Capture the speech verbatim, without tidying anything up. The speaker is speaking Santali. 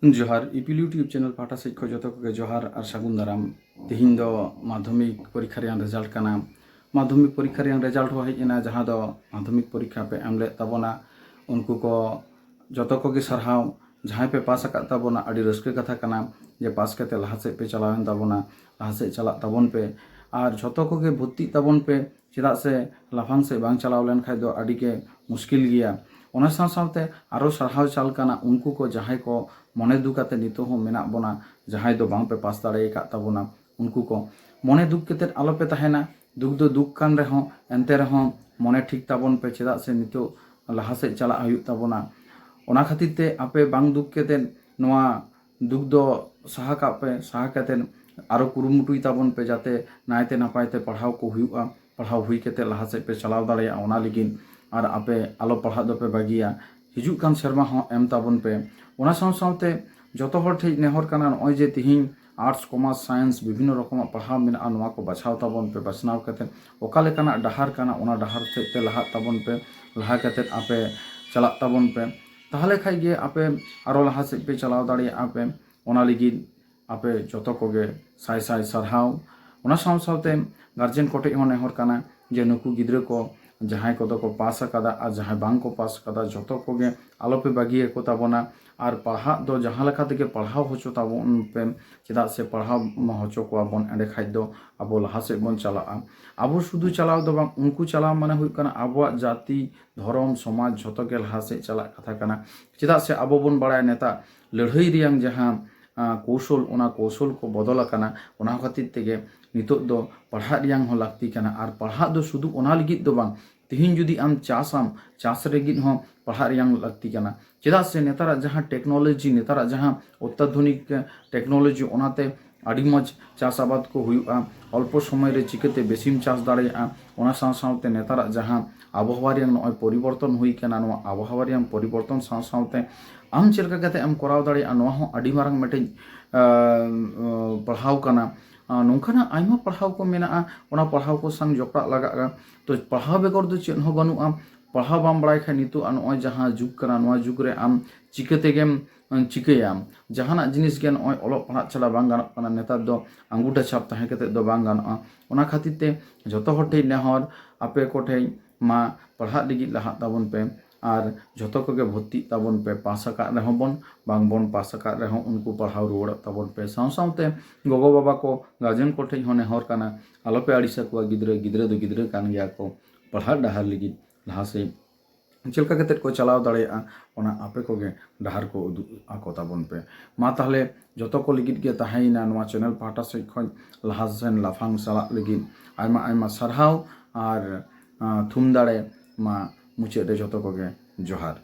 ᱡᱚᱦᱟᱨ, ᱤᱯᱤᱞ YouTube ᱪᱮᱱᱮᱞ ᱯᱟᱦᱴᱟ ᱥᱮᱫ ᱠᱷᱚᱱ ᱡᱚᱛᱚ ᱠᱚᱜᱮ ᱡᱚᱦᱟᱨ ᱟᱨ ᱥᱟᱹᱜᱩᱱ ᱫᱟᱨᱟᱢ᱾ ᱛᱮᱦᱮᱧ ᱫᱚ ᱢᱟᱫᱽᱫᱷᱚᱢᱤᱠ ᱯᱚᱨᱤᱠᱠᱷᱟ ᱨᱮᱭᱟᱜ ᱨᱮᱡᱟᱞᱴ ᱠᱟᱱᱟ᱾ ᱢᱟᱫᱽᱫᱷᱚᱢᱤᱠ ᱯᱚᱨᱤᱠᱠᱷᱟ ᱨᱮᱭᱟᱜ ᱨᱮᱡᱟᱞᱴ ᱦᱚᱸ ᱦᱮᱡ ᱮᱱᱟ, ᱡᱟᱦᱟᱸ ᱫᱚ ᱢᱟᱫᱽᱫᱷᱚᱢᱤᱠ ᱯᱚᱨᱤᱠᱠᱷᱟ ᱯᱮ ᱮᱢ ᱞᱮᱫ ᱛᱟᱵᱚᱱᱟ, ᱩᱱᱠᱩ ᱠᱚ ᱡᱚᱛᱚ ᱠᱚᱜᱮ ᱥᱟᱨᱦᱟᱣ᱾ ᱡᱟᱦᱟᱸᱭ ᱯᱮ ᱯᱟᱥ ᱟᱠᱟᱫ ᱛᱟᱵᱚᱱᱟ, ᱟᱹᱰᱤ ᱨᱟᱹᱥᱠᱟᱹ ᱠᱟᱛᱷᱟ ᱠᱟᱱᱟ ᱡᱮ ᱯᱟᱥ ᱠᱟᱛᱮ ᱞᱟᱦᱟ ᱥᱮᱫ ᱯᱮ ᱪᱟᱞᱟᱣᱮᱱ ᱛᱟᱵᱚᱱᱟ, ᱞᱟᱦᱟ ᱥᱮᱫ ᱪᱟᱞᱟᱜ ᱛᱟᱵᱚᱱ ᱯᱮ᱾ ᱟᱨ ᱡᱷᱚᱛᱚ ᱠᱚᱜᱮ ᱵᱷᱚᱨᱛᱤᱜ ᱛᱟᱵᱚᱱ ᱯᱮ, ᱪᱮᱫᱟᱜ ᱥᱮ ᱞᱟᱯᱷᱟᱝ ᱥᱮᱫ ᱵᱟᱝ ᱪᱟᱞᱟᱣ ᱞᱮᱱᱠᱷᱟᱡ ᱫᱚ ᱟᱹᱰᱤ ᱜᱮ ᱢᱩᱥᱠᱤᱞ ᱜᱮᱭᱟ᱾ ᱚᱱᱟ ᱥᱟᱶ ᱥᱟᱶᱛᱮ ᱟᱨᱚ ᱥᱟᱨᱦᱟᱣ ᱪᱟᱞ ᱠᱟᱱᱟ ᱩᱱᱠᱩ ᱠᱚ ᱡᱟᱦᱟᱸᱭ ᱠᱚ ᱢᱚᱱᱮ ᱫᱩᱠ ᱟᱛᱮ ᱱᱤᱛᱚᱜ ᱦᱚᱸ ᱢᱮᱱᱟᱜ ᱵᱚᱱᱟ, ᱡᱟᱦᱟᱸᱭ ᱫᱚ ᱵᱟᱝ ᱯᱮ ᱯᱟᱥ ᱫᱟᱲᱮ ᱟᱠᱟᱫ ᱛᱟᱵᱚᱱᱟ, ᱩᱱᱠᱩ ᱠᱚ ᱢᱚᱱᱮ ᱫᱩᱠ ᱠᱟᱛᱮᱫ ᱟᱞᱚ ᱯᱮ ᱛᱟᱦᱮᱱᱟ᱾ ᱫᱩᱠ ᱫᱚ ᱫᱩᱠ ᱠᱟᱱ ᱨᱮᱦᱚᱸ, ᱮᱱᱛᱮ ᱨᱮᱦᱚᱸ ᱢᱚᱱᱮ ᱴᱷᱤᱠ ᱛᱟᱵᱚᱱ ᱯᱮ, ᱪᱮᱫᱟᱜ ᱥᱮ ᱱᱤᱛᱚᱜ ᱞᱟᱦᱟ ᱥᱮᱫ ᱪᱟᱞᱟᱜ ᱦᱩᱭᱩᱜ ᱛᱟᱵᱚᱱᱟ᱾ ᱚᱱᱟ ᱠᱷᱟᱹᱛᱤᱨ ᱛᱮ ᱟᱯᱮ ᱵᱟᱝ ᱫᱩᱠ ᱠᱟᱛᱮᱫ ᱱᱚᱣᱟ ᱫᱩᱠ ᱫᱚ ᱥᱟᱦᱟ ᱠᱟᱜ ᱯᱮ, ᱥᱟᱦᱟ ᱠᱟᱛᱮᱫ ᱟᱨᱚ ᱠᱩᱨᱩᱢᱩᱴᱩᱭ ᱛᱟᱵᱚᱱ ᱯᱮ, ᱡᱟᱛᱮ ᱱᱟᱭᱛᱮ ᱱᱟᱯᱟᱭ ᱛᱮ ᱯᱟᱲᱦᱟᱣ ᱠᱚ ᱦᱩᱭᱩᱜᱼᱟ, ᱯᱟᱲᱦᱟᱣ ᱦᱩᱭ ᱠᱟᱛᱮᱫ ᱞᱟᱦᱟ ᱥᱮᱫ ᱯᱮ ᱪᱟᱞᱟᱣ ᱫᱟᱲᱮᱭᱟᱜᱼᱟ᱾ ᱚᱱᱟ ᱞᱟᱹᱜᱤᱫ ᱟᱨ ᱟᱯᱮ ᱟᱞᱚ ᱯᱟᱲᱦᱟᱜ ᱫᱚᱯᱮ ᱵᱟᱹᱜᱤᱭᱟ, ᱦᱤᱡᱩᱜ ᱠᱟᱱ ᱥᱮᱨᱢᱟ ᱦᱚᱸ ᱮᱢ ᱛᱟᱵᱚᱱ ᱯᱮ᱾ ᱚᱱᱟ ᱥᱟᱶ ᱥᱟᱶᱛᱮ ᱡᱚᱛᱚ ᱦᱚᱲ ᱴᱷᱮᱱ ᱱᱮᱦᱚᱨ ᱠᱟᱱᱟ, ᱱᱚᱜᱼᱚᱭ ᱡᱮ ᱛᱤᱦᱤᱧ ᱟᱨᱴᱥ, ᱠᱚᱢᱟᱨᱥ, ᱥᱟᱭᱮᱱᱥ ᱵᱤᱵᱷᱤᱱᱱᱚ ᱨᱚᱠᱚᱢᱟᱜ ᱯᱟᱲᱦᱟᱣ ᱢᱮᱱᱟᱜᱼᱟ, ᱱᱚᱣᱟ ᱠᱚ ᱵᱟᱪᱷᱟᱣ ᱛᱟᱵᱚᱱ ᱯᱮ, ᱵᱟᱪᱷᱱᱟᱣ ᱠᱟᱛᱮᱫ ᱚᱠᱟ ᱞᱮᱠᱟᱱᱟᱜ ᱰᱟᱦᱟᱨ ᱠᱟᱱᱟ, ᱚᱱᱟ ᱰᱟᱦᱟᱨ ᱥᱮᱫ ᱛᱮ ᱞᱟᱦᱟᱜ ᱛᱟᱵᱚᱱ ᱯᱮ, ᱞᱟᱦᱟ ᱠᱟᱛᱮᱫ ᱟᱯᱮ ᱪᱟᱞᱟᱜ ᱛᱟᱵᱚᱱ ᱯᱮ᱾ ᱛᱟᱦᱚᱞᱮ ᱠᱷᱟᱡ ᱜᱮ ᱟᱯᱮ ᱟᱨᱚ ᱞᱟᱦᱟ ᱥᱮᱫ ᱯᱮ ᱪᱟᱞᱟᱣ ᱫᱟᱲᱮᱭᱟᱜᱼᱟ ᱯᱮ᱾ ᱚᱱᱟ ᱞᱟᱹᱜᱤᱫ ᱟᱯᱮ ᱡᱚᱛᱚ ᱠᱚᱜᱮ ᱥᱟᱭ ᱥᱟᱭ ᱥᱟᱨᱦᱟᱣ᱾ ᱚᱱᱟ ᱥᱟᱶ ᱥᱟᱶᱛᱮ ᱜᱟᱨᱡᱮᱱ ᱠᱚᱴᱷᱮᱡ ᱦᱚᱸ ᱱᱮᱦᱚᱨ ᱠᱟᱱᱟ ᱡᱮ ᱱᱩᱠᱩ ᱜᱤᱫᱽᱨᱟᱹ ᱠᱚ ᱡᱟᱦᱟᱸᱭ ᱠᱚᱫᱚ ᱠᱚ ᱯᱟᱥ ᱟᱠᱟᱫᱟ ᱟᱨ ᱡᱟᱦᱟᱸᱭ ᱵᱟᱝ ᱠᱚ ᱯᱟᱥ ᱟᱠᱟᱫᱟ, ᱡᱚᱛᱚ ᱠᱚᱜᱮ ᱟᱞᱚᱯᱮ ᱵᱟᱹᱜᱤᱭᱟᱠᱚ ᱛᱟᱵᱚᱱᱟ᱾ ᱟᱨ ᱯᱟᱲᱦᱟᱜ ᱫᱚ ᱡᱟᱦᱟᱸ ᱞᱮᱠᱟ ᱛᱮᱜᱮ ᱯᱟᱲᱦᱟᱣ ᱦᱚᱪᱚ ᱛᱟᱵᱚᱱ ᱯᱮ, ᱪᱮᱫᱟᱜ ᱥᱮ ᱯᱟᱲᱦᱟᱣ ᱦᱚᱪᱚ ᱠᱚᱣᱟ ᱵᱚᱱ, ᱮᱸᱰᱮ ᱠᱷᱟᱡ ᱫᱚ ᱟᱵᱚ ᱞᱟᱦᱟ ᱥᱮᱫ ᱵᱚᱱ ᱪᱟᱞᱟᱜᱼᱟ᱾ ᱟᱵᱚ ᱥᱩᱫᱷᱩ ᱪᱟᱞᱟᱣ ᱫᱚ ᱵᱟᱝ, ᱩᱱᱠᱩ ᱪᱟᱞᱟᱣ ᱢᱟᱱᱮ ᱦᱩᱭᱩᱜ ᱠᱟᱱᱟ ᱟᱵᱚᱣᱟᱜ ᱡᱟᱹᱛᱤ, ᱫᱷᱚᱨᱚᱢ, ᱥᱚᱢᱟᱡᱽ ᱡᱷᱚᱛᱚ ᱜᱮ ᱞᱟᱦᱟ ᱥᱮᱫ ᱪᱟᱞᱟᱜ ᱠᱟᱛᱷᱟ ᱠᱟᱱᱟ᱾ ᱪᱮᱫᱟᱜ ᱥᱮ ᱟᱵᱚ ᱵᱚᱱ ᱵᱟᱲᱟᱭᱟ ᱱᱮᱛᱟᱨ ᱞᱟᱹᱲᱦᱟᱹᱭ ᱨᱮᱭᱟᱝ ᱡᱟᱦᱟᱸ, ᱟᱸ, ᱠᱳᱣᱥᱚᱞ, ᱚᱱᱟ ᱠᱳᱣᱥᱚᱞ ᱠᱚ ᱵᱚᱫᱚᱞ ᱟᱠᱟᱱᱟ᱾ ᱚᱱᱟ ᱠᱷᱟᱹᱛᱤᱨ ᱛᱮᱜᱮ ᱱᱤᱛᱚᱜ ᱫᱚ ᱯᱟᱲᱦᱟᱜ ᱨᱮᱭᱟᱝ ᱦᱚᱸ ᱞᱟᱹᱠᱛᱤ ᱠᱟᱱᱟ᱾ ᱟᱨ ᱯᱟᱲᱦᱟᱜ ᱫᱚ ᱥᱩᱫᱷᱩ ᱚᱱᱟ ᱞᱟᱹᱜᱤᱫ ᱫᱚ ᱵᱟᱝ, ᱛᱤᱦᱤᱧ ᱡᱩᱫᱤ ᱟᱢ ᱪᱟᱥᱟᱢ, ᱪᱟᱥ ᱞᱟᱹᱜᱤᱫ ᱦᱚᱸ ᱯᱟᱲᱦᱟᱜ ᱨᱮᱭᱟᱝ ᱞᱟᱹᱠᱛᱤ ᱠᱟᱱᱟ᱾ ᱪᱮᱫᱟᱜ ᱥᱮ ᱱᱮᱛᱟᱨᱟᱜ ᱡᱟᱦᱟᱸ ᱴᱮᱠᱱᱳᱞᱚᱡᱤ, ᱱᱮᱛᱟᱨᱟᱜ ᱡᱟᱦᱟᱸ ᱚᱛᱛᱟᱫᱷᱩᱱᱤᱠ ᱴᱮᱠᱱᱳᱞᱚᱡᱤ, ᱚᱱᱟᱛᱮ ᱟᱹᱰᱤ ᱢᱚᱡᱽ ᱪᱟᱥ ᱟᱵᱟᱫ ᱠᱚ ᱦᱩᱭᱩᱜᱼᱟ᱾ ᱚᱞᱯᱚ ᱥᱚᱢᱚᱭ ᱨᱮ ᱪᱤᱠᱟᱹᱛᱮ ᱵᱮᱥᱤᱢ ᱪᱟᱥ ᱫᱟᱲᱮᱭᱟᱜᱼᱟ, ᱚᱱᱟ ᱥᱟᱶ ᱥᱟᱶᱛᱮ ᱱᱮᱛᱟᱨᱟᱜ ᱡᱟᱦᱟᱸ ᱟᱵᱚᱦᱟᱣᱟ ᱨᱮᱭᱟᱝ ᱱᱚᱜᱼᱚᱭ ᱯᱚᱨᱤᱵᱚᱨᱛᱚᱱ ᱦᱩᱭ ᱠᱟᱱᱟ, ᱱᱚᱣᱟ ᱟᱵᱚᱦᱟᱣᱟ ᱨᱮᱭᱟᱝ ᱯᱚᱨᱤᱵᱚᱨᱛᱚᱱ ᱥᱟᱶ ᱥᱟᱶᱛᱮ ᱟᱢ ᱪᱮᱫ ᱞᱮᱠᱟ ᱠᱟᱛᱮ ᱮᱢ ᱠᱚᱨᱟᱣ ᱫᱟᱲᱮᱭᱟᱜᱼᱟ, ᱱᱚᱣᱟ ᱦᱚᱸ ᱟᱹᱰᱤ ᱢᱟᱨᱟᱝ ᱢᱤᱫᱴᱮᱡ, ᱟᱸ, ᱟᱸ, ᱯᱟᱲᱦᱟᱣ ᱠᱟᱱᱟ᱾ ᱟᱸ, ᱱᱚᱝᱠᱟᱱᱟᱜ ᱟᱭᱢᱟ ᱯᱟᱲᱦᱟᱣ ᱠᱚ ᱢᱮᱱᱟᱜᱼᱟ, ᱚᱱᱟ ᱯᱟᱲᱦᱟᱣ ᱠᱚ ᱥᱟᱝ ᱡᱚᱯᱲᱟᱜ ᱞᱟᱜᱟᱜᱼᱟ᱾ ᱛᱚ ᱯᱟᱲᱦᱟᱣ ᱵᱮᱜᱚᱨ ᱫᱚ ᱪᱮᱫ ᱦᱚᱸ ᱵᱟᱹᱱᱩᱜᱼᱟ᱾ ᱯᱟᱲᱦᱟᱣ ᱵᱟᱢ ᱵᱟᱲᱟᱭ ᱠᱷᱟᱱ ᱱᱤᱛᱚᱜ ᱟᱨ ᱱᱚᱜᱼᱚᱭ ᱡᱟᱦᱟᱸ ᱡᱩᱜᱽ ᱠᱟᱱᱟ, ᱱᱚᱣᱟ ᱡᱩᱜᱽ ᱨᱮ ᱟᱢ ᱪᱤᱠᱟᱹ ᱛᱮᱜᱮᱢ ᱪᱤᱠᱟᱹᱭᱟᱢ? ᱡᱟᱦᱟᱱᱟᱜ ᱡᱤᱱᱤᱥ ᱜᱮ ᱱᱚᱜᱼᱚᱭ ᱚᱞᱚᱜ ᱯᱟᱲᱦᱟᱜ ᱪᱷᱟᱲᱟ ᱵᱟᱝ ᱜᱟᱱᱚᱜ ᱠᱟᱱᱟ᱾ ᱱᱮᱛᱟᱨ ᱫᱚ ᱟᱸᱜᱩᱴᱷᱟ ᱪᱷᱟᱯ ᱛᱟᱦᱮᱸ ᱠᱟᱛᱮᱫ ᱫᱚ ᱵᱟᱝ ᱜᱟᱱᱚᱜᱼᱟ᱾ ᱚᱱᱟ ᱠᱷᱟᱹᱛᱤᱨ ᱛᱮ ᱡᱷᱚᱛᱚ ᱦᱚᱲ ᱴᱷᱮᱱ ᱱᱮᱦᱚᱨ, ᱟᱯᱮ ᱠᱚᱴᱷᱮᱱ ᱢᱟ ᱯᱟᱲᱦᱟᱜ ᱞᱟᱹᱜᱤᱫ ᱞᱟᱦᱟᱜ ᱛᱟᱵᱚᱱ ᱯᱮ ᱟᱨ ᱡᱷᱚᱛᱚ ᱠᱚᱜᱮ ᱵᱷᱚᱨᱛᱤᱜ ᱛᱟᱵᱚᱱ ᱯᱮ᱾ ᱯᱟᱥ ᱟᱠᱟᱫ ᱨᱮᱦᱚᱸ ᱵᱚᱱ, ᱵᱟᱝ ᱵᱚᱱ ᱯᱟᱥ ᱟᱠᱟᱫ ᱨᱮᱦᱚᱸ ᱩᱱᱠᱩ ᱯᱟᱲᱦᱟᱣ ᱨᱩᱣᱟᱹᱲᱚᱜ ᱛᱟᱵᱚᱱ ᱯᱮ᱾ ᱥᱟᱶ ᱥᱟᱶᱛᱮ ᱜᱚᱜᱚ ᱵᱟᱵᱟ ᱠᱚ, ᱜᱟᱨᱡᱮᱱ ᱠᱚᱴᱷᱮᱱ ᱦᱚᱸ ᱱᱮᱦᱚᱨ ᱠᱟᱱᱟ, ᱟᱞᱚᱯᱮ ᱟᱹᱲᱤᱥ ᱟᱠᱚᱣᱟ᱾ ᱜᱤᱫᱽᱨᱟᱹ, ᱜᱤᱫᱽᱨᱟᱹ ᱫᱚ ᱜᱤᱫᱽᱨᱟᱹ ᱠᱟᱱ ᱜᱮᱭᱟ ᱠᱚ, ᱯᱟᱲᱦᱟᱜ ᱰᱟᱦᱟᱨ ᱞᱟᱹᱜᱤᱫ ᱞᱟᱦᱟ ᱥᱮᱫ ᱪᱮᱫ ᱞᱮᱠᱟ ᱠᱟᱛᱮᱫ ᱠᱚ ᱪᱟᱞᱟᱣ ᱫᱟᱲᱮᱭᱟᱜᱼᱟ, ᱚᱱᱟ ᱟᱯᱮ ᱠᱚᱜᱮ ᱰᱟᱦᱟᱨ ᱠᱚ ᱩᱫᱩᱜ ᱟᱠᱚ ᱛᱟᱵᱚᱱ ᱯᱮ᱾ ᱢᱟ ᱛᱟᱦᱚᱞᱮ ᱡᱚᱛᱚ ᱠᱚ ᱞᱟᱹᱜᱤᱫ ᱜᱮ ᱛᱟᱦᱮᱸᱭᱮᱱᱟ ᱱᱚᱣᱟ ᱪᱮᱱᱮᱞ ᱯᱟᱦᱴᱟ ᱥᱮᱫ ᱠᱷᱚᱱ ᱞᱟᱦᱟ ᱥᱮᱱ ᱞᱟᱯᱷᱟᱝ ᱪᱟᱞᱟᱜ ᱞᱟᱹᱜᱤᱫ ᱟᱭᱢᱟ ᱟᱭᱢᱟ ᱥᱟᱨᱦᱟᱣ ᱟᱨ, ᱟᱸ, ᱛᱷᱩᱢ ᱫᱟᱲᱮ᱾ ᱢᱟ ᱢᱩᱪᱟᱹᱫ ᱨᱮ ᱡᱚᱛᱚ ᱠᱚᱜᱮ ᱡᱚᱦᱟᱨ᱾